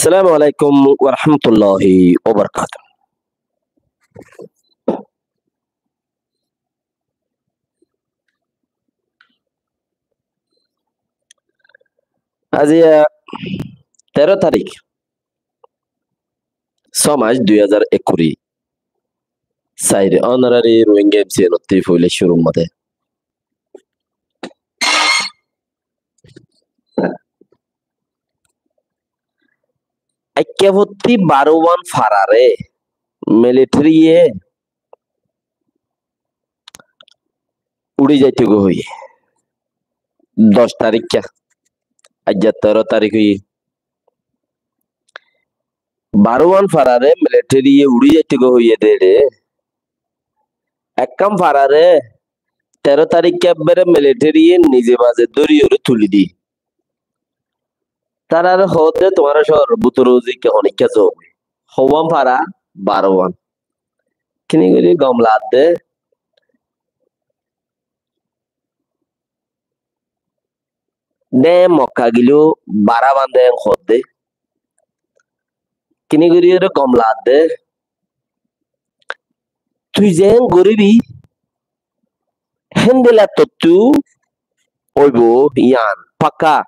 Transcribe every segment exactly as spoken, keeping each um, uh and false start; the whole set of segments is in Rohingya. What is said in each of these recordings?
Assalamu alaikum warahmatulláhi wabarakátuhu. Aijja teró tarík, só mac, dui házar ekkuri. Sair honorary Rohingya M C N ottú foila cúrur mazé ekká fottí baró wán fararé military ye uçí zaitogói hoiyé. Doc taríkka, aijja teró tarík óiye. Baró wán fararé military ye uçí zaitogói hoiyé dé ére. Ekkán fararé teró taríkka ebbere military ye nize baze dóriyoré tulí diyé. Tarare hoódde tuáñra cóoror bútore uzi ke honikka zogói. Howán fara, baró wán. Kini gorí gom laadde. Dé Mokka giló bará bande en hoódde. Kini gorí ere gom laadde. Tui zeén goríbi, héndilla tottú óibo yián pakka.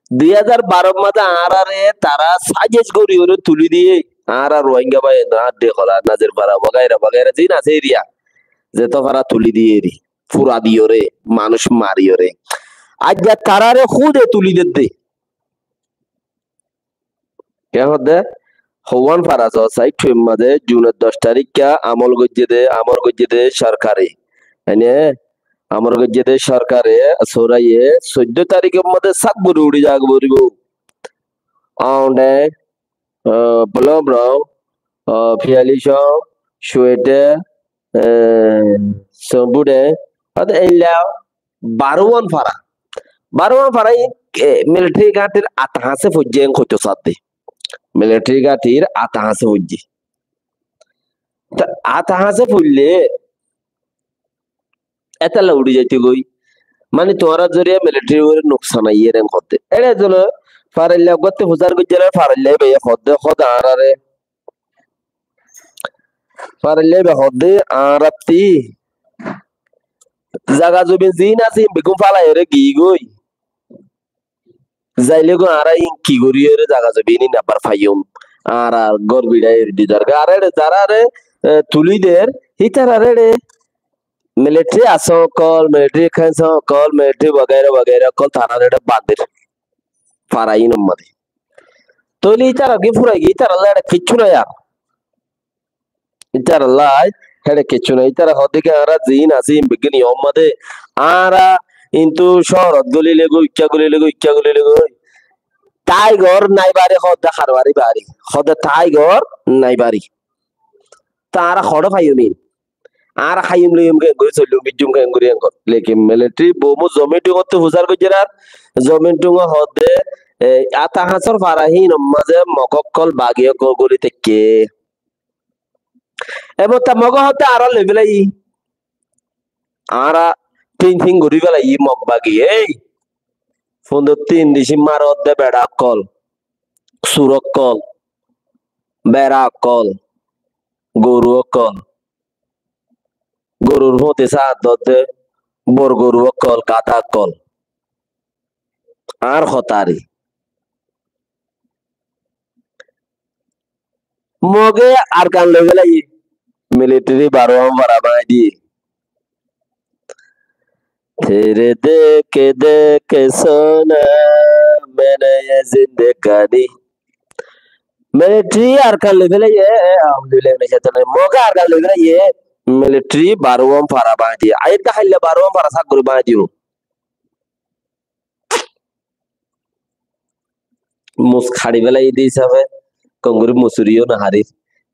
Dui házar baró mazé añáráre tará sázic goríyoré tulí diyé. Añára Rohingya bái, añár de hola, Nazir fara, wagaira wagaira, ziín asé eriya, zeto fara tulí diyé eri, fura diyoré, manúic mariyoré. Aijja taráre húde tulí dedde. Ke hoódde? Howán fara soó sai, thuir mazé Junor doc taríkka amol goijjé dé, amol goijjé dé sorkare. Ene amol goijjé dé sorkare, sóraye, soiddó taríkor mazé sák gorí uçí zagói foribó. Aunde, ah, Bolom Rong, ah, Fiyali Song, Cuete, eh, Sombude, hoódde eilla baró wán fara. Baró wán fara, eh, military gáñtir ata hañsé foijjé en hoitó saádde. Military gáñtir ata hañsé foijjé. Te ata hañsé foillé étalla uçí zaitogói. Mani tuáñrar zoriya military uore nuksan aiyér en hoódde. Éçe zone farailla uggúatte fusár goijjé, farailla íbaye hoódde, hoódde añáráre. Farailla íba hoódde añárátti zaga zobin ziín asé, ín beggún fálaiyoré giyégói. Zailé goi añára ín ki goríyoré zaga zobin ín abbar faiyum? Añárar gór biçá eri di zargói. Ar éçe zaráre, eh, tulí der, ítarar éçe military asó ókkol, military kainsó ókkol, military wagaira wagaira ókkol, tarár éçe bandir fara ínor mazé. Tóile ítarar ki furai giyé, ítarallá éçe kiccú nái ar. Ítarallá héçe kiccú nái. Ítara hoódde ki añára ziín así, ín beggín yó mazé, añára intu cóorot gólile goi, ikká gólile goi, ikká gólile goi, tái gór nái bari, hoódde har bari bari, hoódde tái gór nái bari. Te añára hoçé faiyum ín? Añára háiyum loiyum keéngorí, soillum bijjum keéngorí, eéngorí. Lekin military boumot zomin dhungottú fusár goijjé ar, zomin dhungo hoódde, e, ata hañsór fara hínor mazé Mog ókkol, Bagi ókkol góli táikke. Ebottá Mog hoódde añára loi félaiyí. Añára tin tin gorí félaiyí Mog Bagi. Ei, fundor tin dicí mar hoódde beça ókkol, sur ókkol, bera ókkol, goru ókkol. Gorur fúti sáñt dódde bor goru ókkol, gadá ókkol. Añár hotá eri. Moge Arkan loi félaiyé, military baró wán fara báñgi diyé. Tere dekhe dekhe sona maine ye zindegani. Military Arkan loi félaiyé, e, auzubillahi minash shaitanir rajim. Moge Arkan loi félaiyé, military baró wán fara báñgi diyé. Aiyér de háilla baró wán fara sák gorí báñgi diyé. Mus haçi félaiyé de hísafe, kongori musuri yó no harir.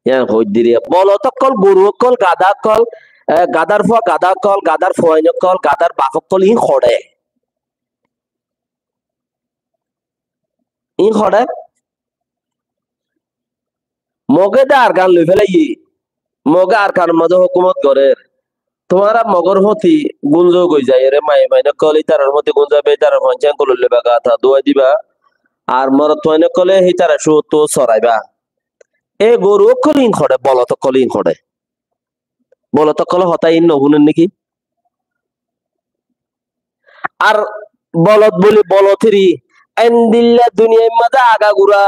Yián hoóidde eri. Bolot ókkol, goru ókkol, gadá ókkol, e, gadár fua, gadá ókkol, gadár fuain ókkol, gadár baf ókkol, iín hoçé? Iín hoçé? Moge de Arkan loi félaiyé. Moge Arkanor mazé hókumot gorér. Tuáñra Mogor fúti gúnzo goi zaiyóre, maiya main ókkol ítarar fúti gúnzo, ítarar fuain sáin ókkol loi bagata duwai diba. Ar morotfuain ókkole hítara cúottú soraibá. E goru ókkole iín hoçé, bolot ókkole iín hoçé. Bolot ókkolor hotá iín nofúner néki? Ar bolot buli bolotiri endilla duniyair mazé agagura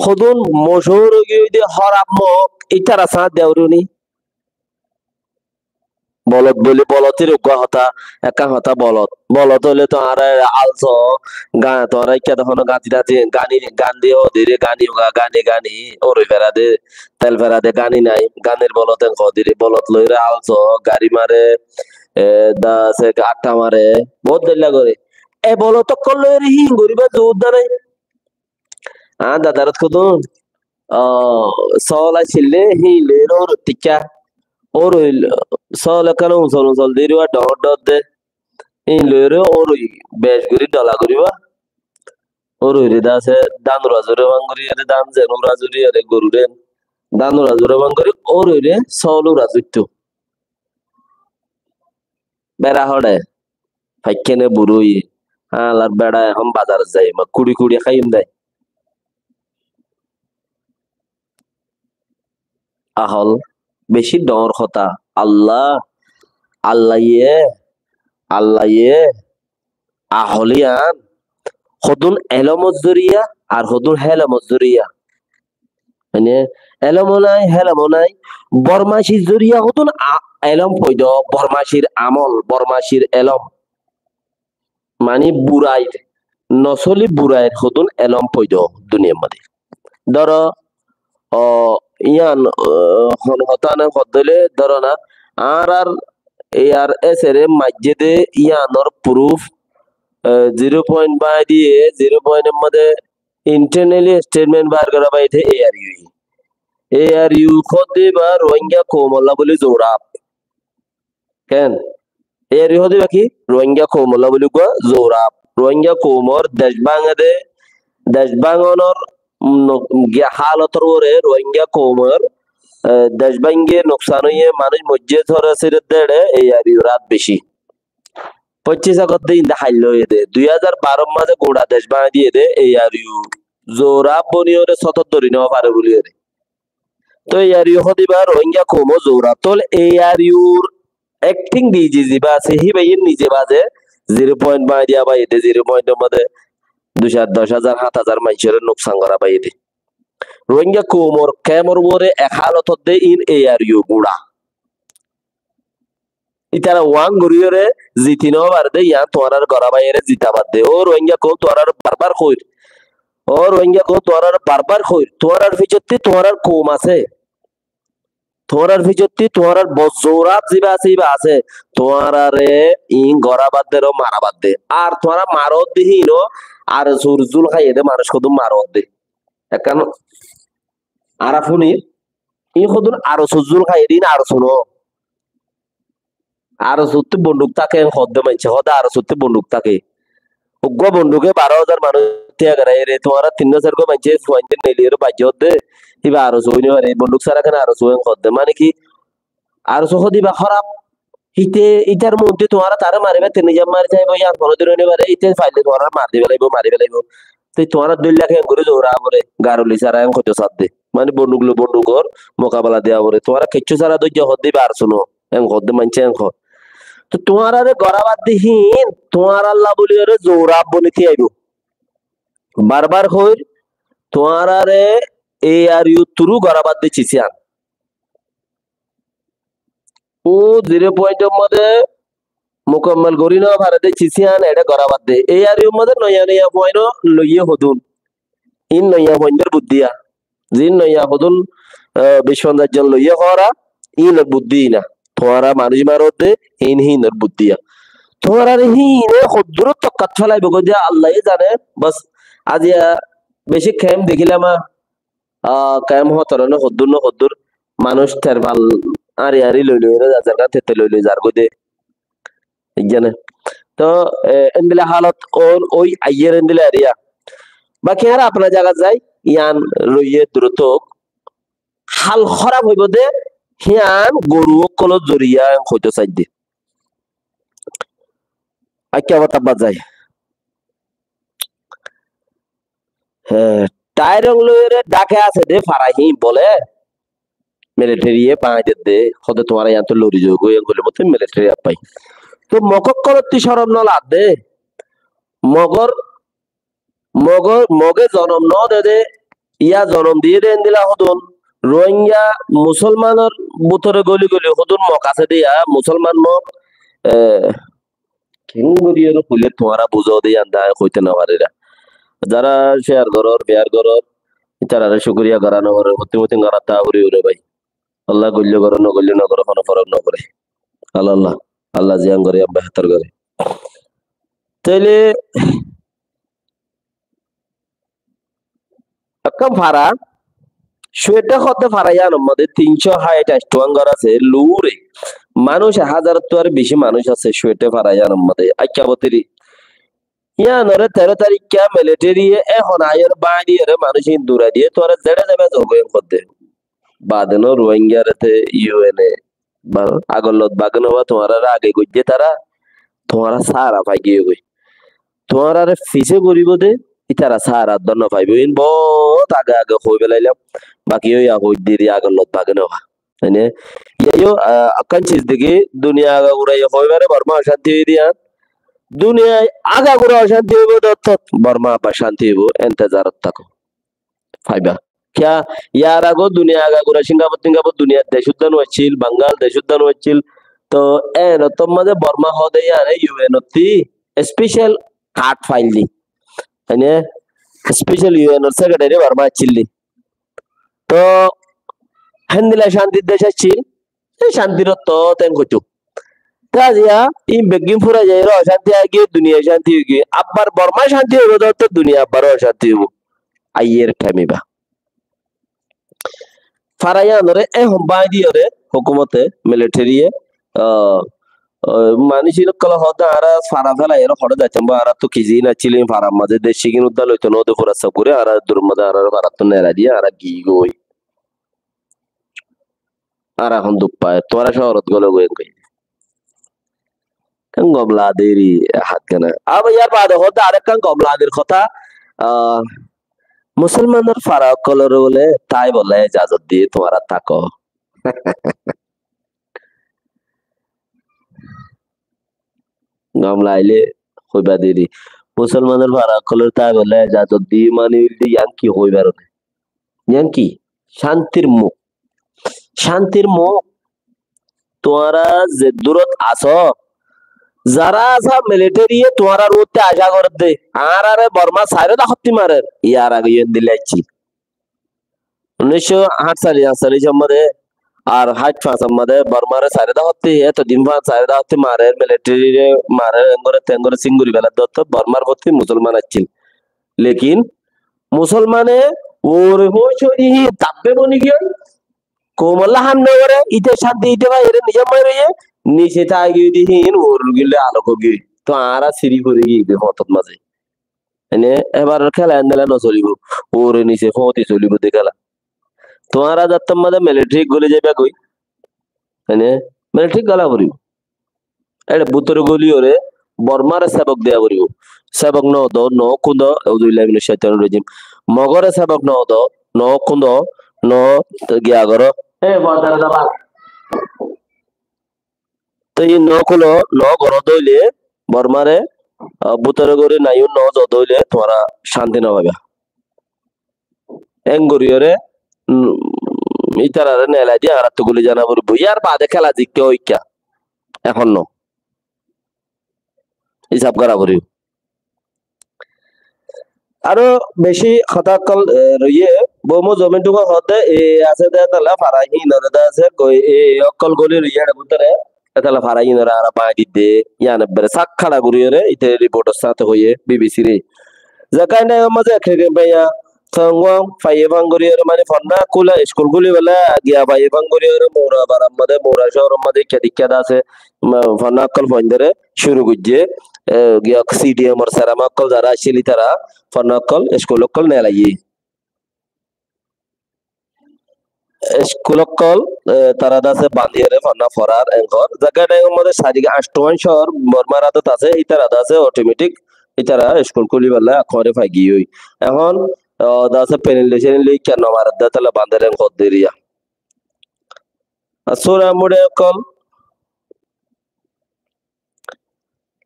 hodún mochúr óigiyoi de hóraf mok ítara sañt deóri ni. Bolot buli bolotiri uggúa hotá, ekkán hotá bolot. Bolot óile tuáñra also, ga-, tuáñra ikká de honó gañti tañti, gani, gandi hoó diri, gani uga, gani, gani, óroi fera de, tel fera de gani nai, ganir bolot en hoó diri, bolot loire also, gari mare, e, da se atta mare, bout dóilla gore. E bolot ókkol loire híin goribar zuhud nai. Añár dadarot hodún, o, sóol accíl de, híin loire óroi tikká. Óroi, sóol ekkán usol usol de, iriba dhoóñr dhoóñr de. Híin loire óroi bec gorí dhola goríba. Óroire de asé, dán ura zure fán gorí, ere dán zen ura zuri, ere gorure dán ura zure fán gorí, óroire sóol ura zuitto. Bera hoçé, faikkáne burú óiye. Hálar bera ehón bazarot zai, ma kuri kuri háiyum dai. Ahól beci dhoóñr hotá. Alla, Allaye, Allaye ahól yián hodún elómor zoriya ar hodún hélomor zoriya. Mane, elómo nai, hélomó nai, bormacir zoriya hodún a-, elóm foida, bormacir amól, bormacir elóm. Mani burair, nosóli burair hodún elóm foida duniyar mazé. Dóro, o, yián, o, hon hotá ná hoddé óile, dóro na, añárar A R S ere maijjé de yiánor proof, e, zero point báñgi diye, zero point or mazé internally statement bar gorá báñgi de A R U. A R U hoddé ba Rohingya koumolla buli zouraf. Ken? A R U hoddé ba ki? Rohingya koumolla buli uggúa zouraf. Rohingya koumor dec báñge de, dec báñgonor, mm, no-, ge-, hálotor uore Rohingya koumor, e, dec báñge nuksan óiye, manúic moijjé, sóra sóri de ére A R U r át beci. Foñcíc Agost de inde hailla óiye de. Dui házar baró r mazé gura dec báñgi diye de A R U. Zouraf boni ore sótot dóri no fare buli ore. Toi A R U hoddé ba Rohingya koumo zouraf. Tóile A R U r acting D G ziba asé, híba iín nize baze zero point báñgi diya báiye de, zero point or mazé dui házar, doc házar, háñt házar maincóre nuksan gorá báiye de. Rohingya koumor kemor uore ek hálot de iín A R U gura. Ítara uán goríyore ziti no fare de, yián tuáñrare gorá báiyore zita badde. Ó Rohingya koum, tuáñrare barbar hoir. Ó Rohingya koum, tuáñrare barbar hoir. Tuáñrar ficottí tuáñrar koum asé. Tuáñrar ficottí tuáñrar bos zouraf ziba asé, íba asé. Tuáñrare iín gorá badde, ó mara badde. Ar tuáñra maródde híin ó, ar sur zul háiye de manúic hodún maródde. Ekkán añára fúnir, iín hodún ar sur zul háiye de, iín ar sur no. Ar sottí bonduk táke en hoódde maincé, hoódde ar sottí bonduk táke. Uggúa bonduke baró házar manúic tíya geraiyóre, tuáñra tinnúa sairgúa maincé fuain de neiliyóre baijjó hoódde, íba ar so ói no fare, bonduk sára kene ar so en hoódde. Mane ki, ar so hoódde íba hóraf. Íte, ítar muúntu tuáñra taré maribá, te nize mari saibó, yían honódin ói no fare, íte faile tuáñrare mari di félaibo, mari félaibo. Te tuáñra dóilla ken gorí zoura fore, garoli sára en hoito sadde. Mane bonduk loi bondukor mukabela diya fore. Tuáñra keccú sára dóijja hoódde íba ar so no. En hoódde maincé en hoó. Te tuáñrare gorá badde híin, tuáñralla buli ore zouraf boni tíyaibo. Barbar hoir, tuáñrare A R U turu gorá badde cis yián. Ó zero point or modde mukammal gorí no fare de cis yián eçé gorá badde. A R U modde noiya noiya fuain ó loiye hodún. Iín noiya fuaindor buddí ya. Ziín noiya hodún, ah, bic fonzaic zon loiye hóra, iínor buddí iín na. Tuáñra manúic maródde, iín híinor buddí ya. Tuáñrare híine hoddúror tokkat félaibo goi de Allaye zane, bos, aziya beci kemp dekílam, ah, kemp hotorone hoddúr no hoddúr, manúic terfal añri añri loi loi zar zar gán tette loi loi zar goi de. Ijjane. Toh, e, endilla hálot ór, ói aiyér endilla eriya. Baki añára apna zagat zai, yián roiye durot ók. Hál hóraf óibo de, híyan goru ókkolor zoriya en hoito saidde. Aicca, abar tabbat zai. Hé, thairong loiyóre dháke asé dé fara híin bóle, militariye báñgi dedde, hóde tuáñra yíanttú lori zogói, en hoilé bóle militari abbái. Tóu Mog ókkolótti córom no ladde. Mogor, Mogor, Moge zonom no dede, yá zonom diyé dé endilla hodún. Ruáingga musólmanor bútore góli góli hodún Mog asé dé yá, musólman Mog, e, Keéngorí ar hoilé tuáñra buzó de yían dé aññí hoitó no farír. Zará share gorór, bear gorór, ítararé cúkuriya gorá no foré, fottímottín gorá tá foribo re bái. Allah goillé goró, no goillé no goró, honó forók no foré. Allah, Allah, Allah ziyán goré, yían behétor goré. Tóile ekkán fara, Cuedde hoódde fara yíanor mazé tin cót háit ancto án gór asé, luure. Manúic ek házarottú ar beci manúic asé Cuedde fara yíanor mazé. Aikká botiri. Yíanoré teró tarikká militariye ehón aiyóre báñgi diyóre manúic ín durai diyé, tuáñra zeçé zaiba zogói en hoódde. Baade no Ruáinggare te U N e ba-, agor lot bage no ba, tuáñrare age goijjé tará, tuáñra sára fai giyói. Tuáñrare fisé goríbo de, ítara sára dór no faibó. Iín boóut age age hoói felailam. Baki óiya hoóidde ri agor lot bage no ba. Mane, iyá yó, ah, ekkán ciz deki, duniya agagura ye hoói fare Borma ocánti óiye de yían. Duniyai agagura ocánti óibo de ottót Borma abbar cánti óibo, entezarot táko. Faiba. Kiyá, yar age duniya agagura Singapur, Singapur duniyar dec uddá no accíl, Bangal dec uddá no accíl. Toh, en ottór mazé Borma hoóde yíane U N ottí special card fail di. Mane, special U N or secretary Borma accíl di. Toh, héndilla cántir dec accíl, e cántir ottót en hoitó. Te aziya ín beggín fúrai zaiyóre ocánti aigiyói, duniya cánti óigiyói. Abbar Borma cánti óibo de ottót duniya abbar ocánti óibo. Aiyér thaim ibá. Fara yíanoré ehón báñgi diyóre hókumote, militariye, ah, ah, manúic ín ókkole hoódde añára fara félai ere hoçé zaitam ba, añárattú kizí naccíl, ín farar mazé de cígin uddá loito no de fura saf gorí, añára duror mazé añára farattú nerai diyé, añára giyí goi. Añára ehón duk fai, tuáñra cóorot gólo goi engori. Ekkán gom lage dé ri hátgana. Abar yar baade hoódde arekkán gom lager hotá, ah, musolmanor fara ókkolore bóle táibolla ejazot diyé tuáñra táko. Gom laile hoiba deri. Musolmanor fara ókkolore táibolla ejazot diyé mani óilde yían ki hoibar ne? Yían ki? Cántir muk. Cántir muk. Tuáñra ze durot asó, zará asá militariye tuáñrar uottí acá gorédde. Añárare Borma sairó dahottí marer. Yar age yó endilla aiccíl. Unnúiccó háñtcallic añtcallic or mazé ar háit fañs or mazé Bormare sairó dahottí, eto din fañs sairó dahottí marer, militaryre marer, engore tengore sin gorí feladde ottót Bormar fottí musolman accíl. Lekin musolmane uore fóoc óiye híin tabbe boni giyói, koumolla ham no gore, íte cánti íte faiyóre nizam mair óiye, nise táigiyói de híin uoror gillói alok óigiyói. Toh añára siri fori giyói de fotót mazé. Ene ebaror kéla endilla no solibo. Uore nise fóñti solibo de kéla. Tuáñra zattór mazé militari góli zaiba goi. Ene militari góla foribo. Ere bútore góliyore Bormare sebok deya foribo. Sebok no do, no kúndo, auzubillahi minash shaitanir rajim. Mogore sebok no do, no kúndo, no giya goró. E, bodar da bak. Te ín no kúlo, no goró dóile, Bormare, ah, bútore gorí naiyó no zo dóile, tuáñra cánti no faiba. Engoríyore, mm, ítarare nelai di añárattú guli zana foribo. Yar baade kéla zikká óikka. Ehón no. Hísab gora foribo. Aró beci hotá ókkol, e, roiyé, bóumo zomin tuka hoódde, e, asé de etalla fara híinore de asé, goi, e, ókkol góli roiyé ere bútore, etalla fara híinore añára báñgi didde, yían ebbere sak hála goríyore, ite riportor sáñte hoiyé, B B C re. Zekkán thaimor mazé ek ek baiya, Songwon, faiye fang goríyore, mani fonná kúla, iskul kúlibella, giya faiye fang goríyore, Moura farar mazé, Moura cóoror mazé, ikká dikká de asé, ma-, fonná ókkol foindóre cúru goijjé, e, giya C D M or serama ókkol zará accíl ítara, fonná ókkol, iskul ókkol nelaiyé. Iskul ókkol, e, tará de asé bandiyóre fonná forar engor. Zekkán thaimor mazé sari ancto án cóor Bormar adot asé, ítara de asé automatic, ítara iskul kúlibella akóre fai giyói. Ehón ó, dase penel de senel de ikká no maredde tolla bandere hoddiriya. Ar sura mude okkol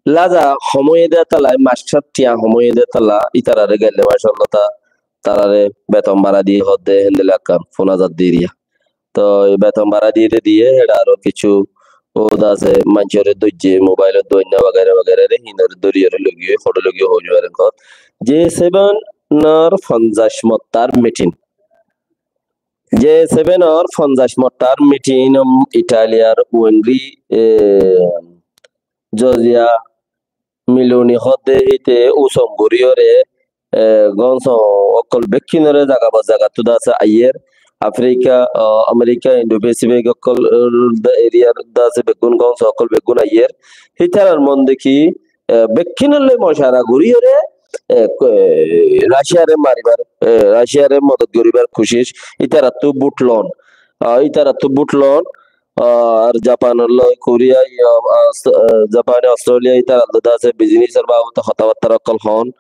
laza homoye de tolla, mastor tiya homoye de tolla, itarare gelle mashallah ta, tarare beton bara diye hodde hendela ekkan funa zar diriya. To e beton bara diye de diye, eda aro kichu ó dase manchore dojje, mobile dojje, wagera wagera re hinore doriyore logiye, hoto logiye hoji baren hot. G seven or fonzas mottar meeting. G seven or fonzas mottar meeting, um, Italiar Wengri, eh, Giorgia Meloni hodde hite usom guriyore, eh, gonso okkol bekkinore zaga ba zaga tuda ase aiyer. Africa, ah, America, Indo-Pacific okkol, eh, da area da ase bekkun gonso okkol bekkun aiyer. Hitarar mon deki, eh, bekkinore mocara guriyore, eh, ko-, eh, Russia re maribar, eh, Russia re modot guribar kucic. Itarattu but lon. Ah, itarattu but lon. Ah, ar Japan loi Korea, iya, Aus-, ah, Japan, Australia, itarar loi da ase business or babute hotabatta okkol hon.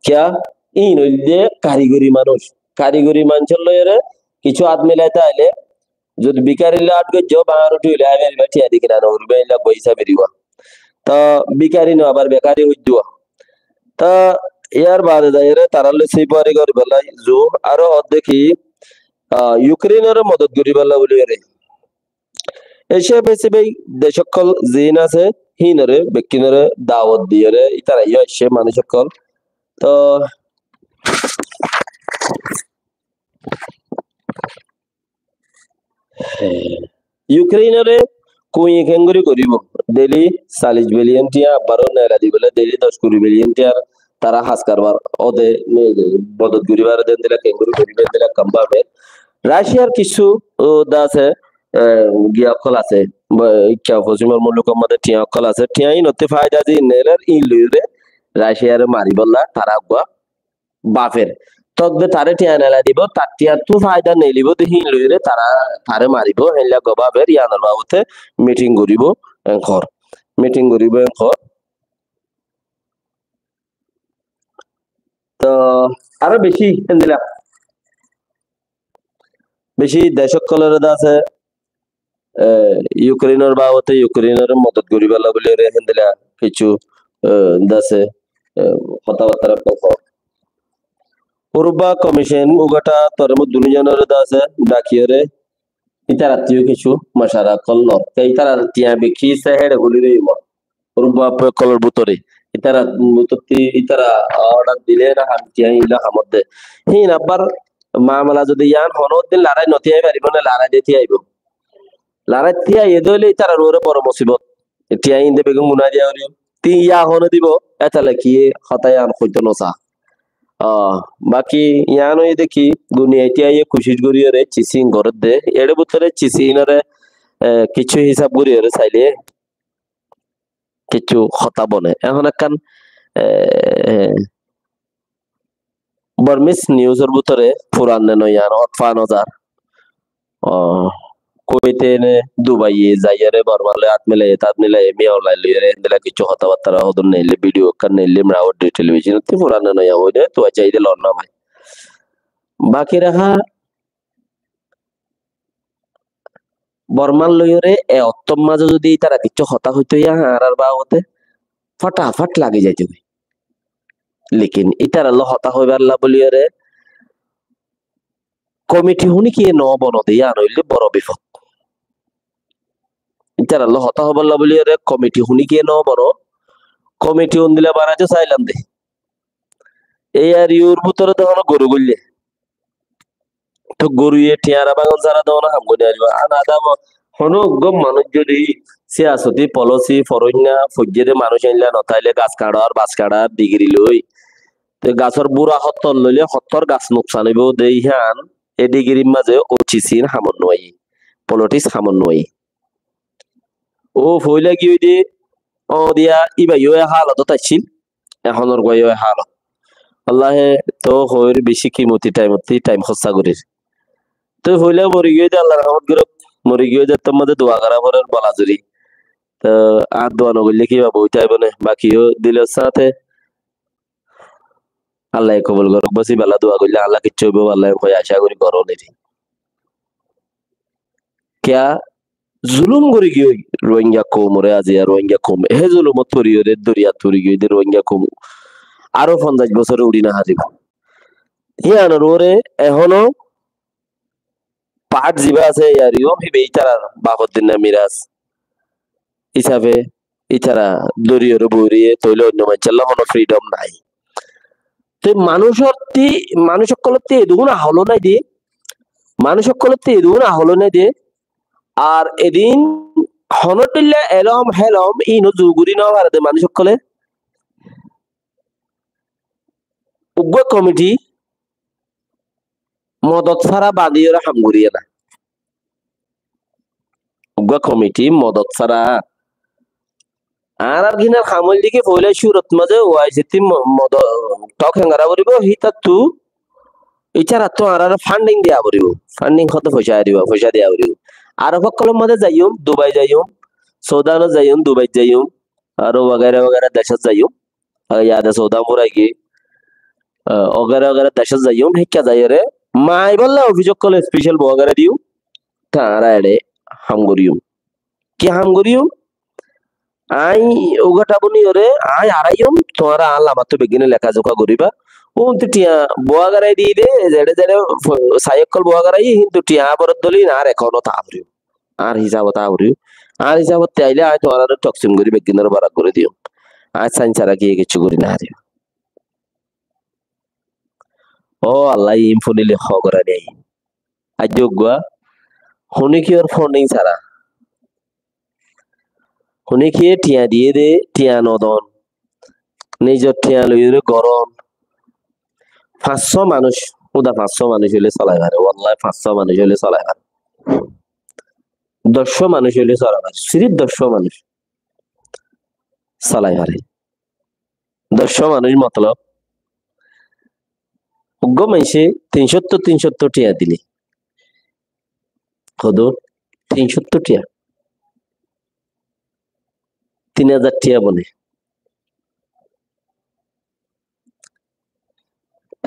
Kiya? In oilde karigori manuc. Karigori manuc loi ere kichu at milai taile, jodi bikari loi at gojjo, bañr uthi oile, ai beri ba tiya di kina no uriba, illa boi sa beriba. Ta bikari no, abar bekari hoidduwa. Ta yar bade da ere tarar loi sipari gori belai zu, aro odde ki, ah, Ukraine ore modot gori bella buli ere. Asia Pacific dec okkol zin ase, hinore, bekkinore dawot diyore, itara yo aise manuc okkol. To, Ukraine ore kuñi kengori goribo? Daily callic billion tiya, abbaro nela dibole daily doc kuri billion tiyar tara has karbar ode, eh, modot guribar den dila kengori guribar dila kamba be. Russia r kichu, o, da ase, eh, giya okkol ase, ba, ikka fosimor muluk or modde tiya okkol ase, tiya inotte faida di neler in loire Russia re maribolla tara gua bafer. Todde tare tiya nela dibo, tar tiya tu faida nelibo de hin loire tara, tare maribo, henla gua bafer, yanor babote meeting guribo enkor. Meeting guribo enkor. To, aro beci hendila. Beci dec okkolore da ase, eh, Ukraine or babote, Ukraine ore modot guriballa buli ore hendila kichu, eh, da ase, eh, hotabatta okkol hon. Uruba Commission ugata tore mo duni jonore da ase, daki ore, itarattiyo kichu mocara okkol lor. Te itarar tiya beki se hede guli dibo. Uruba okkolor butore. Itara butotti, itara order dile na ham tiya illa hamot de. Hin abbar mamala jodi yan hono din larai no tiyai paribo na, larai de tiyaibo. Larai tiyai de ole itarar uore boro musibot. Tiya inde begun guna diya ori. Ti ya hono dibo, etale ki hota yan hoito no sa. Ah, baki yan oi de ki duniya tiya ye kucic gori ore chisin gorer de. Ere butore chisin ore, eh, kichu hisab gori ore saile kichu hota bone. Ehon ekkan, eh, Burmese news or butore puran ne noyan ot fa no zar. O, Kuwait e ne Dubai e zaiyore Borma loi at milaiye, tat milaiye, miya ulai loiyore, endila kichu hotabatta hodun neille, video ekkan neille, mra oddi television otti puran ne noyan hoide, tuwa chaide lon na bhai. Baki raha Borma loiyore e ottor maze jodi itara kichu hota hoito ya añarar babote, fatafat lagi jaito goi. Lekin itarar loi hota hoibar la buliyore komiti hunikiye no bono de, yan oile boro bifot. Itarar loi hota hoibar la buliyore komiti hunikiye no bono, komiti undila banaito sailam de. E ar yur butore de hono goru goille. To goruye tiyara bagan sara de hono ham gori aribo. An adamo hono gom manuj jodi siyasoti, policy, foronna, fojjede manuj enla no taile gas karar, bas karar, digiri loi. Te gasor bura hottor loile hottor gas nuksan oibo de iyan. E digirir maze o chisin hamot no ai. Politics hamot no ai. O foila ki oide, o diya iba yo e halot ot aisil. Ehonor goi oi halot. Allahe to hoir beci kimoti time otti time hossa gorir. To hoila mori giyoi de Allah rahmot gorok, mori giyoi de tomade dua gora forer bola zuri. To ar dua no goille ki baba oi taibo ne, baki yo dilor sate Allaye kobul goruk, bos ibálla dua goille Allah kessú óibo, Allaye hoi acá gorí goró neri. Kiyá zulum gorí giyói Rohingya koumoré, aziya Rohingya koum, hé zulumot foriyóre doriyat fori giyói de Rohingya koum aró fonzaic bosóre uçí no faribo. Híyanor uore ehóno part zibá asé, yar yó híba ítarar bafor dinna miras hísafe ítara dóriyóre boiriyé, tóile oinno maincólla hono freedom nái. Te manúicottí, manúic ókkolótti edún ahól nái de, manúic ókkolótti edún ahól nái de, ar edin honódilla elóm hélóm íno zu gorí no fare de manúic ókkolé. Uggúa komiti modot sára bañdíyore ham goríye na. Uggúa komiti modot sára. Añárar gínar ham óilde ki, foila cúrot mazé O I C T mo-, modo-, tok héngara foribó, hítattú, ítarattú añárare funding diya foribó. Funding hoté foicá diba, foicá diya foribó. Arob ókkolor mazé zaiyum, Dubai zaiyum, Sudanot zaiyum, Dubai zaiyum, aró wagaira wagaira decót zaiyum. Ar yade Sudan furai giyé, ah, wagaira wagaira decót zaiyum, hékka zaiyóre, maibólla ofis ókkol special bowa goré diyum, te añára eçé ham goríyum. Ki ham goríyum? Aññí uggúa thabuniyóre, aññí araiyum, tuáñra añár lamattú beggúne leká zoká goríba. Óntu thiañ bowa gorai diyé de, zeçé zeçé fo-, sai ókkol bowa gorai, híntu thiañ aborot dóli na, añár ekaunt ot aá foribó. Añár hísabot aá foribó. Añár hísabot ailé aññí tuáñrare toksim gorí beggúnore barak gorí diyum. Aññí sáin sára kiyé kessú gorí no fariyum. Ó Allah, iín fúnile hó gorá nái. Aijjó uggúa, huníkiyór funding sára. Huníkiyé thiañ diyé dé, thiañ nodon. Nizor thiañ loiyóre gorón. Fañs cót manúic, úda fañs cót manúic óile solai fare. Wallahi fañs cót manúic óile solai fare. Doc cót manúic óile solai fare. Sirif doc cót manúic solai fare. Doc cót manúic motolob, uggúa maincé tin cóttor, tin cóttor thiañ dile. Hodún? Tin cóttor thiañ. Tin házar thiañ bone.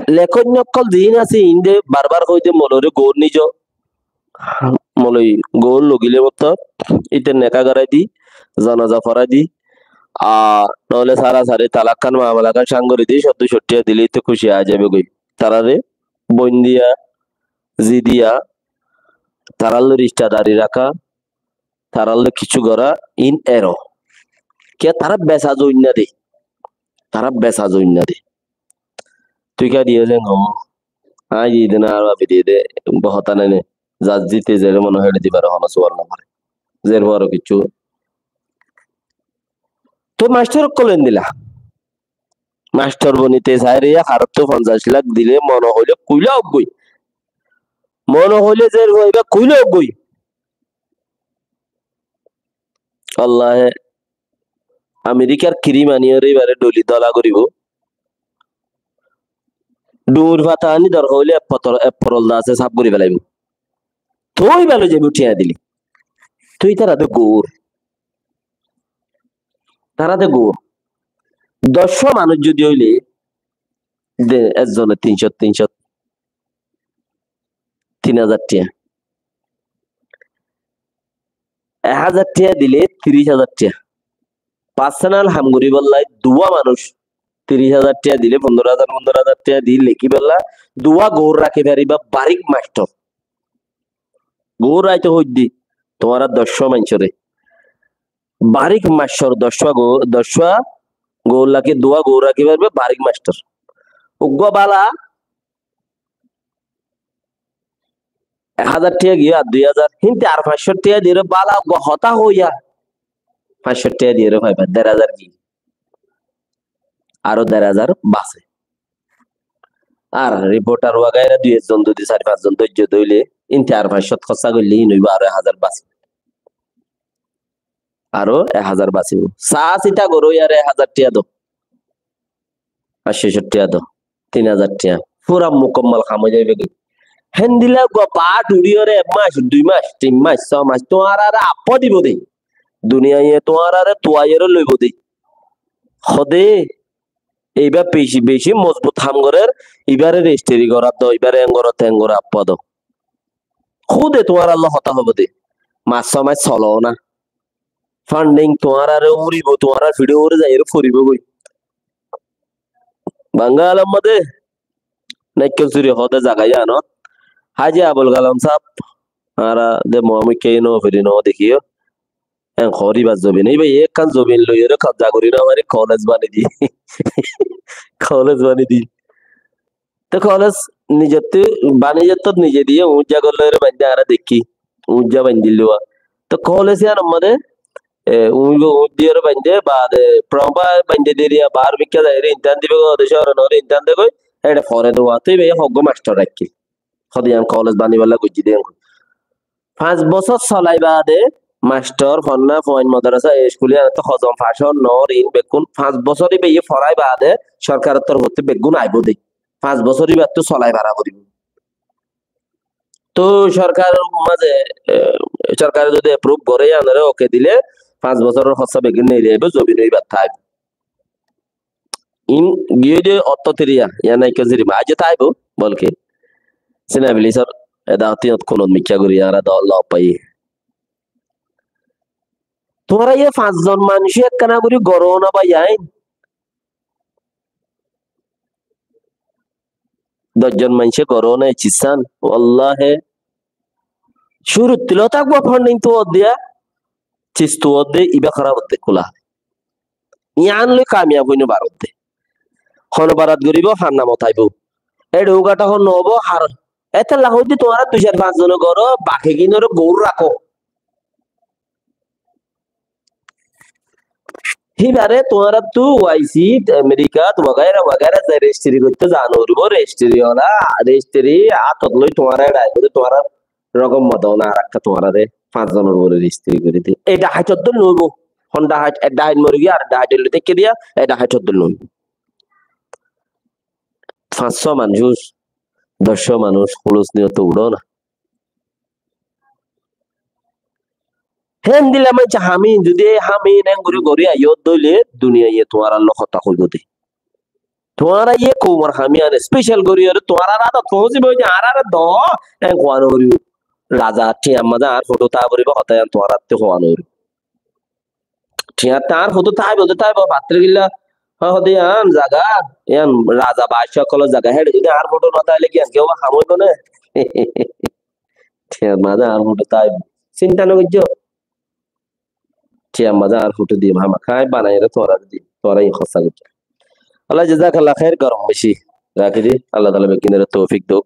Lekóinna ókkol ziín asé, iín de barbar hoói de, moloire goór nizo. Moloi goór logile mottor, íte neká gorai di, zanaza forai di, ar noóile sarasari talakkán mamalakkán cáng gorí di, códdocó thiañ dile íte kúci aái zaibogói. Taráre boin diya, zi diya, tarálloi ristadari raká, tarálloi kissú gorá, iín eró. Kiyá tará besa zoinna de. Tará besa zoinna de. Tui kiyá diyé de, aññí diyé de na, ar bafe diyé de, hotá nái ne. Zar zite zere mone hoó ére dibar honó sual no goré. Zer fore kissú. Toi mastor ókkol endilla. Mastor bonite sairé yá harottú fonzaic lak dile mone hoilé kuilá uggúa. Mone hoilé zer fore ibá kuilá uggúa. Allaye Amerikar kirim aniyóre ibáre dholi dóla goríbo. Dhuñir fata aní dorhar óile ek potol, ek porol dase saf gorí felaibó. Toi ibá loi zaibó thiañ dile. Toi tará de goór. Tará de goór. Doc cót manúic zodi óile de, ekzone tin cót, tin cót, tin házar thiañ. Ek házar thiañ dile tiríc házar thiañ. Personal ham goríbolla duwá manúic tiríc házar thiañ dile, fundoro házar, fundoro házar thiañ di lekíbolla duwá goór rakí faribá, barík mastor. Goór raito hoiddí, tuáñra doc cót maincóre. Barík mastor doc cót goór, doc cót goór rakí, duwá goór rakí faribá, barík mastor. Uggúa bála ek házar thiañ giyé ar dui házar, híntu ar fañs cót thiañ diyóre bála uggúa hotá hoiyá, fañs cót thiañ diyóre faiba, der házar giyé. Aró der házar basé. Ar riportar wagaira dui ekzon zodi sair fañs zon dóijjo dóile, híntu ar fañs cót hossá goille hín óibo aró ek házar basé. Aró ek házar basíbo. Saá sita goró, yáre ek házar thiañ do, fañs cót thiañ do, tin házar thiañ, fura mukammal ham ói zaibói. Héndilla uggúa part uçíyore ek mac, dui mac, tin mac, só mac tuáñrare affó dibo de. Duniyaye tuáñrare tuaiyóre loibo de. Hode, Ibá beci, beci mozbut ham gorér, ibáre rejistri gorát do, ibáre en goró, ten goró, appa do. Húde tuáñrallá hotá hoibó de. Mas só mas soló na. Funding tuáñrare uribó, tuáñrar fiçé ore zaiyóre foribó goi. Bangal or modé Naikkan Suri hoó de zaga yíanot. Haji Abul Kalam sáb, añára de Muamikka yí no feri no dekíyo. En hoór ibár zobin. Ibá ekkán zobin loiyóre kobza gorí no fari, kolej bani di. Kolej bani di. Te kolej nizottú bani zottót nize diye, uñijja gollóire baindé añára dekí. Uñijja baindíl dua. Te kolej yíanor modé, e, uñijja uñijja diyóre baindé, baade prompa baindé diyóre, bar mikká zaiyóre imtihan dibe goi, ode cóore noóre imtihan de goi, eçe fore dua. Te ibá hoggwá mastor raikkíl. Hode yián kolej banibálla goijjé de yián. Fañs bosór solai baade mastor, fonná, fuain modrasa, e iskul yíanottú hozon fac ó noór in bekkún fañs bosór ibáye forái baade sorkaror torfóttu beggún aibó de. Fañs bosór ibáttu solai bara foribó. Tóu sorkaror mazé, e, sorkare zodi approve goré, yíanore oke dile, fañs bosóror hossá beggún neeli aibó, zobin ibát táibo. In giyé de otto tiriya, yían ekka zirima aijjó táibo, bolke. Sinabilisor eda tiyót kunot mikká gorí añára do lop faiyí. Tuáñra yé fañs zon manúice ekkána gorí goró na bái ain. Doc zon manúice goró na e cis san, wallahi. Cúruttu loi tákbo funding tuwar diya, cis tuwar de, ibá hóraf de kula. Yián loi kamiyab ói no faredde. Hon barat goríbo, hár namot aibó. Eçe ugaṭa hon noóbo, hár. Étolla hoóidde tuáñra dui sair fañs zone goró, baki gínoré gour rakó. Híbare tuáñrattú Y C, Amerikat, wagaira wagaira zai rejistri goittó za no foribó, rejistri ola, rejistri átot loi tuáñra eçe aibó de, tuáñrar rogom modon arakka tuáñrare fañs zonor uore rejistri gorí de. E dhahait oddúr noóibo. Hon dhahait, e dhahait mori giyé, ar dhahait loi táikke diya, e dhahait oddúr noóibo. Fañs cót manúic, doc cót manúic, hulus niyot uçó na. Héndilla maincé hamin, zodi e hamin en gorí gorí aiyó dóile, duniyaiye tuáñrallá hotá hoibó de. Tuáñra yé koumor ham yián special gorí ore tuáñrar adot foóñsibo de, añárare do, en hoó no foribó. Raza, thiañ mazé añár foto táa foribó, hotá yián tuáñrattú hoó no foribó. Thiañt añár foto táibo de táibo, fattór gilla, há, hode yián zaga, yián raza baccá ókkolor zaga, héçe zodi añár foto no táile ki yián kiyólla ham óibo né? Thiañr mazé añár foto táibo. Sinta no goijjó. Thiañr mazé añár foto diyum, hámaká añí banaiyóre tuáñrare diyum, tuáñra in hossá goijjó. Allah jazakallah khair, gorom beci. Rakí di, Allah taala beggúnore toufik douk.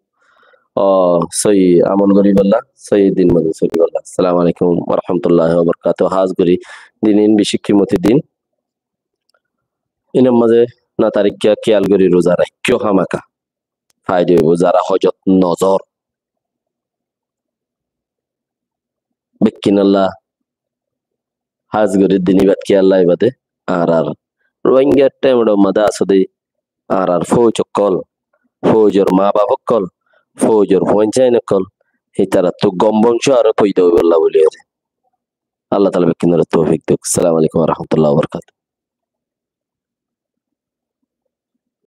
Ó, sóiyi amol goríbolla, sóiyi din mozin solíbolla. Assalamu alaikum wa rahmatullahi wa barakatuhu. Hás gorí din in beci kimoti din. Inor mazé no tarikká kiyal gorí ruza raikkó hámaká. Faida óibo, zara hojot nozor. Bekkúnolla hás gorí din ibát kiyal laiba de, añárar Rohingya temedor mazé asé de, añárar fóuj ókkol, fóujor maa baf ókkol, fóujor fuain sáin ókkol, ítarattú gom bongcó aró foida óibolla bóli ore. Allah taala bekkúnore toufik douk. Assalamu alaikum wa rahmatullahi wa barakatuhu.